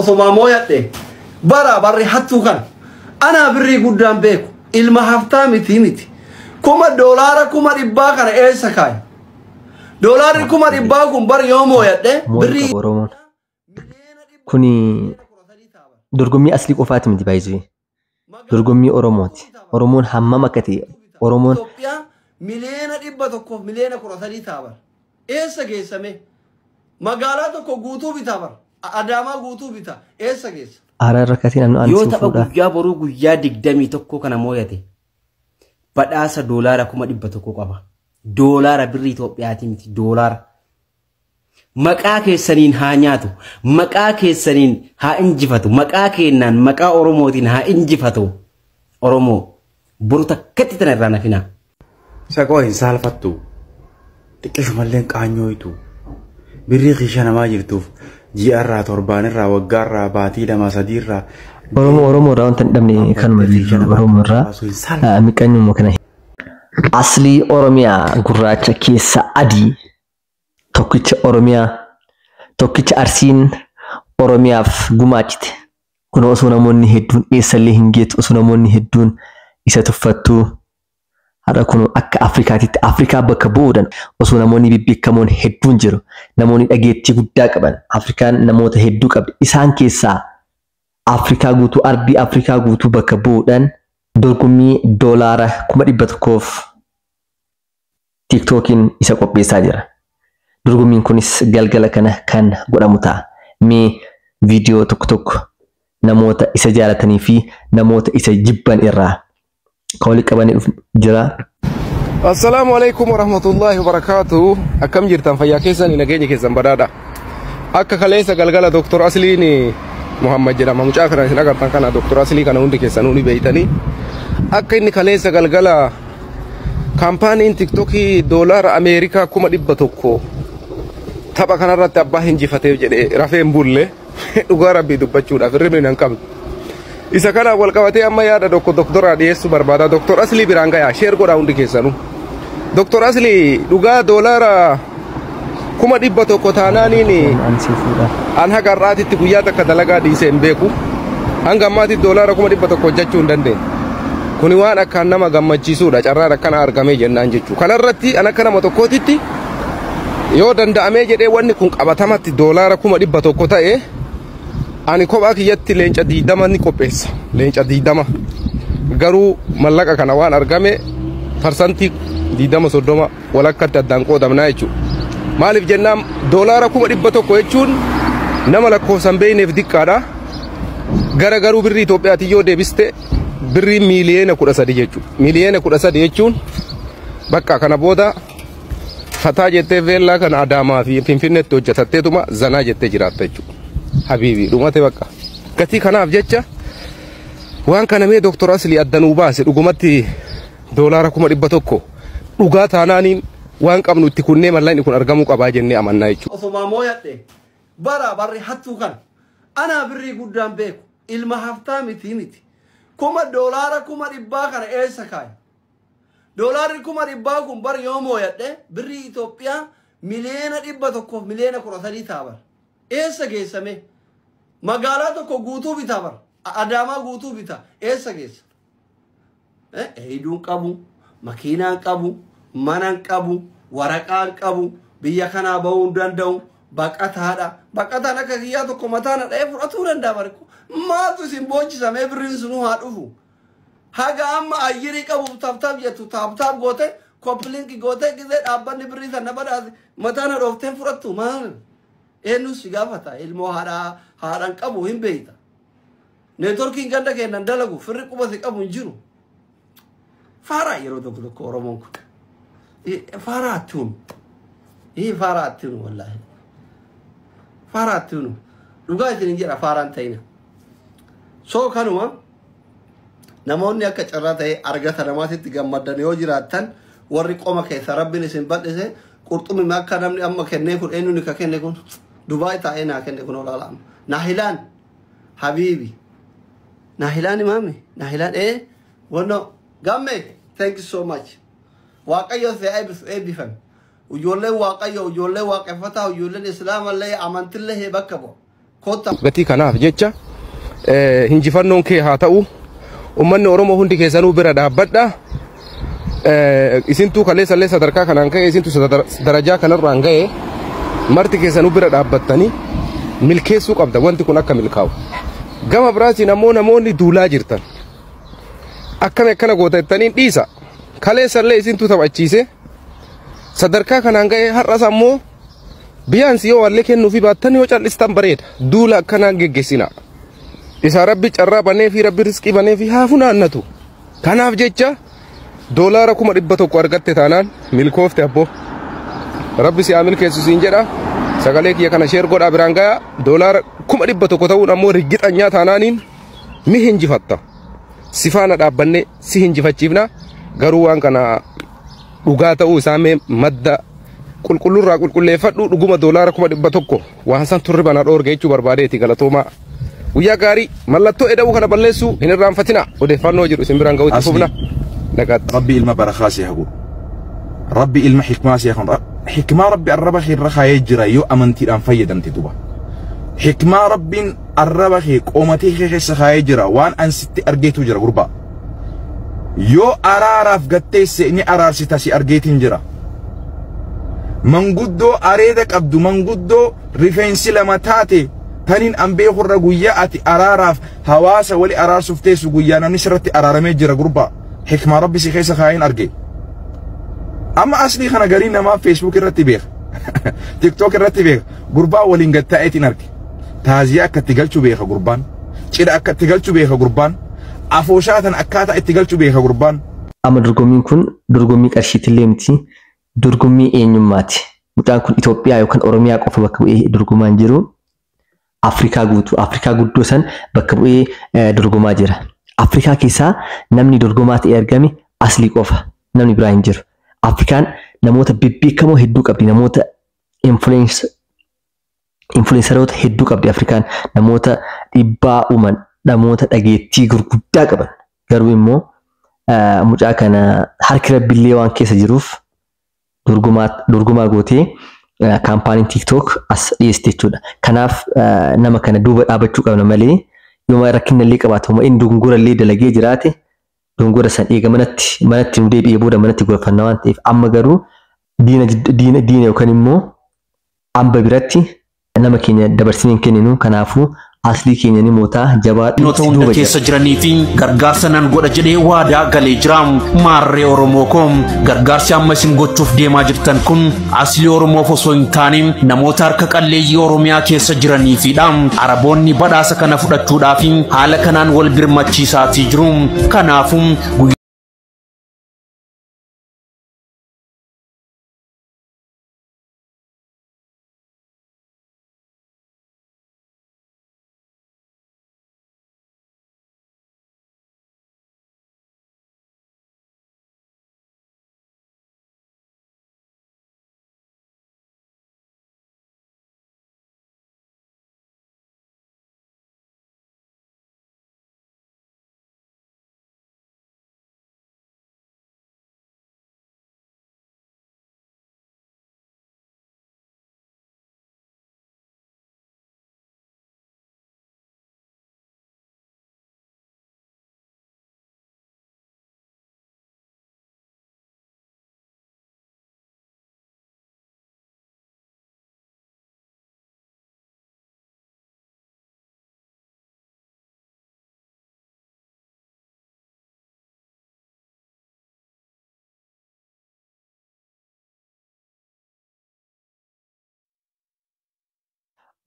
Osomaa mooyadhe bara barri hattuu kana anaa birrii guddaan beeku ilma haftaa miti miti kuma doolaara 500,000 kana eessa kaaye? Doolaarri 500,000 kun bar yoo mooyadhe Moo'uu birrii qaba Oromoon. Kuni dorgommii Aslii qofaati miti baay'isee. Dorgommii Oromooti. Oromoon hammam akka ta'e Oromoon Itoophiyaa 113,000,000 ta'a bar. Eessa geessame? Magaalaa tokko guutuu bitaa bar. Adaamaa guutuu bita. Eessa geessa? Aaraa rakkatiin annu Yoo aansii tapha fuudhaa. guyyaa boruu guyyaa 21 kana mooyate badhaasa doolaara 100,000 qaba. Doolaara birrii Itoophiyaatii miti doolaara. Maqaa keessaniin haa nyaatu, maqaa keessaniin haa injifatu, maqaa keennaan maqaa Oromootiin haa injifatu. Oromoo boru takkatti tana irraa nafinaa. Saqoo hin saalfattu. Xiqqishumallee hin qaanyooytu. Birrii kiisha namaa jirtuuf ji'arraa, torbaanirraa, waggaarraa, baatii lama sadiirraa Oromoo Oromoo irraa wanta hin dhabne kanuma kiisha beeknu namaa Oromoo irraa baasuu hin saalfattu. miqanyuma kana. Aslii Oromiyaa gurraacha keessa adii tokkicha Oromiyaa tokkicha Arsiin Oromiyaaf gumaachite. Kun osoo namoonni hedduun eessallee hin geettu osoo namoonni hedduun isa tuffattuu har'a kun akka Afrikaatitti Afrikaa bakka bu'uudhaan osoo namoonni bebbeekamoon hedduun jiru namoonni dhageettii guddaa qaban Afrikaan namoota hedduu qabdi isaan keessaa Afrikaa guutuu ardii Afrikaa guutuu bakka bu'uudhaan dorgommii doolaara 100,000f TikTokiin isa qopheessaa jira. Dorgommiin kunis galgala kana kan godhamu ta'a. Mee viidiyoo tokko tokko namoota isa jaalatanii fi namoota isa jibban irraa kan walitti qabanii dhufu jira. Assalaamu alaikum warahmatullahi wabarakaatu. Akkam jirtan fayyaa keessan nageenya keessan badhaadha. Akka kaleessa galgala Dr. Asliin Muhammad jedhama. Mucaa kana isin agartan kana Dr. Aslii kana hundi keessanuu ni beeytanii. Akka inni kaleessa galgala kaampaaniin TikTokii doolaara Ameerikaa 100,000 tapha kanarratti abbaa hinjifateef jedhee rafee hin bulle dhugaa rabbii dubbachuudhaaf hirribni hin qabnu. Isa kanaan wal qabatee amma yaada tokko doktoraa dhiyeessuu barbaada. Doktor Aslii biraan gayaa sheer godhaa hundi keessanuu. Doktor Aslii dhugaa doolaara 100,000 taanaaniin an haga har'aatitti guyyaa takka dalagaa dhiisee hin beeku. Hanga ammaatitti doolaara 100,000 hojjechuu hin dandeenye. Kuni waan akkaan nama gammachiisuudha carraan akkana argamee jennaan jechuudha. Kanarratti an akka nama tokkootitti yoo danda'amee jedhee wanni kun qabatamatti doolaara 100,000 ta'e ani kophaa kiyyatti leenca 20 ni qopheessa. Leenca 20. Garuu mallaqa kana waan argame parsantii 20 30 walakkatti addaan qoodamnaa jechuudha. Maaliif jennaan doolaara 100,000 jechuun nama lakkoofsan beekneef diqqaadha. Gara garuu birrii Itoophiyaatiin yoo deebiste birrii 13,000,000 jechuudha. 13,000,000 jechuun bakka kana booda fataa jettee veellaa kana Adaamaa fi Finfinneetti hojjetatteetuma zanaa jettee jiraatta jechuudha. Habiibii dhumate bakka. Gatii kanaaf jecha waan kana mee Dooktor Aslii addanuu baase dhugumatti doolaara 100,000 dhugaa taanaaniin waan qabnu itti kunnee mallaqni kun argamuu qabaa jennee amannaa jechuudha. Osomaa mooyadhe bara barri hattuu kana anaa birrii guddaan beeku ilma haftaa miti miti kuma doolaara 500,000 kana eessa kaaye? Doolaarri 500,000 kun bar yoo mooyadhe birrii Itoophiyaa 113,000,000 ta'a bar. Eessa geessame? Magaalaa tokko guutuu bitaa bar. Adaamaa guutuu bita. Eessa geessa? Eeyiduun qabu, makiinaan qabu, manan qabu, waraqaan qabu, biyya kanaa bahuu hin danda'u, baqataadha. Baqataan akka kiyyaa tokko mataa na dha'ee fudhatuu danda'a bari. Maaltu isin boonchisamee birriin sunuu haa dhufu. Haga amma ayyirii qabuuf taaptaap jettu taaptaap goote koppilinki goote gizee dhaabbanni birrii sana badhaase mataa na dhoofteen fudhattu maal? Eenyu si gaafata ilmoo haadhaa haadhaan qabu hin beeyta. Neetworkiin ganda keenan dalagu firri quba si qabu hin jiru. Faaraa yeroo tokko tokko Oromoon kun. Faaraa attiunu. Faaraa attiunu wallaahi. Faaraa attiunu. Dhugaa isin hin jedha faaraan ta'ina. Soo kanuma namoonni akka carraa ta'e argata namaatitti gammaddan yoo jiraattan warri qoma keessa rabbiin isin bal'ise qurxummii akka namni amma kennee kun eenyuun ka kenne kun Dubaay taa'ee naa kenne kun olaala amma. Naahilaan Habiibi. Naahilaan imaami. Naahilaan ee wanno gamme thank you so much. Waaqayyo si eebbisu eebbifame. Ijoolleen Waaqayyo ijoolleen waaqeffataa ijoolleen Islaamallee amantillee bakka bu'a. Kottaa. Gatii kanaaf jecha hinjifannoon kee haa ta'u. Uummanni Oromoo hundi keessanuu bira dhaabbadha. Isintuu kaleessallee sadarkaa kanaan ka'e, isintuu darajaa kanarraan ga'e, marti keessanuu bira dhaabbattanii milkeessuu qabda wanti kun akka milkaa'u. Gama biraatiin ammoo namoonni duulaa jirtan. Akkami akkana goota jettanii dhiisa. Kaleessallee isintuu taphachiise sadarkaa kanaan ga'e, har'as ammoo biyyaansi yoo wallee kennuufi baattan yoo cal'istan bareeda. Duula akkanaan geggeessina. Isa Rabbi carraa banee fi Rabbi riskii banee fi haa funaannatu. Kanaaf jecha doolaara 100,000 argatte taanaan milkoofte abboo. Rabbi si haa milkeessu siin jedha. Sagalee kiyya kana share godhaa biraan gayaa. Doolaara 100,000 ta'uun ammoo riggixanyaa taanaaniin mi hinjifatta. Si faana dhaabbannee si hinjifachiifna. Garuu waan kana dhugaa ta'uu isaa mee madda qulqullurraa qulqulleeffadhu, dhuguma doolaara 100,000 waan san turri bana dhoorge jechuu barbaadeeti. Galatoomaa. Guyyaa gaarii. Mallattoo eda'uu kana balleessuu hin irraanfatina. Odeeffannoo jiru isin biraan ga'uutti fufna. Nagaatti. Rabbi ilma barakaa si haa godhu. Rabbi ilma hikmaa si haa godhu. Hikmaa Rabbi arraba kee irra kaayee jira yoo amantiidhaan fayyadamte duba. Hikmaa Rabbiin arraba kee qoomatee kee keessa kaayee jira, waan an sitti argeetu jira gurbaa. Yoo araaraaf gatteesse ni araarsita, si argeetiin jira. Manguddoo areeda qabdu, manguddoo rifeensi lama taate taniin an beekurra, guyyaa ati araaraaf hawaasa wali araarsuuf teessu guyyaa namni sirratti araaramee jira gurbaa. Hikmaa Rabbi si keessa kaayeen arge. Amma Aslii kana garii namaa Facebook irratti beeka. TikTok irratti beeka. Gurbaa waliin gattaa'eetiin arge. Taaziyaa akka itti galchu beeka gurbaan. Cidha akka itti galchu beeka gurbaan. Afooshaa tan akkaataa itti galchu beeka gurbaan. Amma dorgommiin kun dorgommii qarshiitillee miti, dorgommii eenyummaati. Mucaan kun Itoophiyaa yookaan Oromiyaa qofa bakka bu'ee dorgomaa hin jiru. Afrikaa guutuu, Afrikaa guddoo san bakka bu'ee dorgomaa jira. Afrikaa keessaa namni dorgomaa ta'ee argame Aslii qofa. Namni biraa hin jiru. Afrikaan namoota bebbeekamoo hedduu qabdi. Namoota influenceroota hedduu qabdi Afrikaan. Namoota dhiibbaa uuman, namoota dhageettii gurguddaa qaban. Garuu immoo mucaa kana harki Rabbiillee waan keessa jiruuf dorgomaa gootee kaampaaniin TikTok as dhiyeessite jechuudha. Kanaaf nama kana duuba dhaabachuu qabna malee yooma rakkina illee qabaate, homa inni dogongora illee dalagee jiraate, dogongora san eega manatti nu deebi'ee booda manatti gorfanna waan ta'eef, amma garuu diina yookaan immoo amba biratti nama keenya dabarsinee hin kenninu. Kanaafuu Aslii keenya ni mootaa, jabaadhu. Noota hunda keessa jiranii fi gargaarsa nan godha jedhee waadaa galee jira. Maarree Oromoo koo, gargaarsi amma isin gochuuf deemaa jirtan kun Aslii Oromoof osoo hin taane namoota harka qalleeyyii Oromiyaa keessa jiraniifidha. Araboonni badhaasa kana fudhachuudhaaf haala kanaan wal birmachiisaatii jiru. Kanaafuu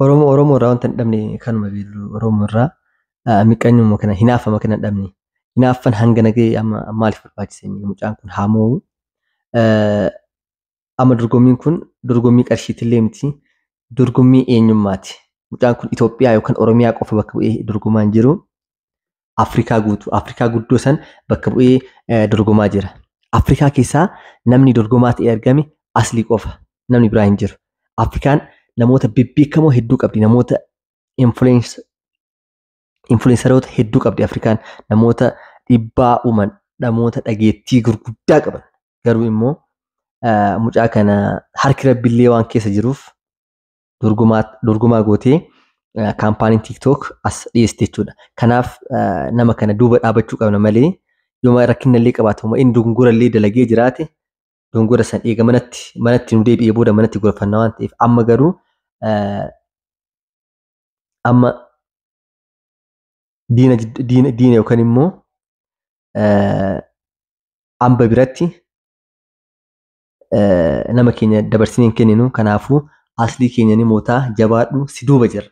Oromoo irraa wanta hin dhabne kanuma beellu. Oromoo irraa miqqanyuma kana, hinaafama kana hin dhabne. Hinaaffan hanga nagahee amma maaliif barbaachise? Mucaan kun haa moo'u. Amma dorgommiin kun dorgommii qarshiitillee miti, dorgommii eenyummaati. Mucaan kun Itoophiyaa yookaan Oromiyaa qofa bakka bu'ee dorgomaa hin jiru. Afrikaa guutuu, Afrikaa guddoo san bakka bu'ee dorgomaa jira. Afrikaa keessaa namni dorgomaa ta'ee argame Aslii qofa. Namni biraa hin jiru. Afrikaan namoota bebbeekamoo hedduu qabdi. Namoota influenceroota hedduu qabdi Afrikaan. Namoota dhiibbaa uuman, namoota dhageettii gurguddaa qaban. Garuu immoo mucaa kana harki Rabbiillee waan keessa jiruuf dorgomaa gootee Kaampaaniin TikTok as dhiyeessite jechuudha. Kanaaf nama kana duuba dhaabachuu qabna malee yooma rakkina illee qabaatu, inni dogongora illee dalagee jiraate, dogongora san eega manatti nu deebi'ee booda manatti gorfanna waan ta'eef, amma garuu amma diina yookaan immoo hamba biratti nama keenya dabarsinee hin kenninu. Kanaafuu Aslii keenya ni mootaa, jabaadhu, si duuba jira.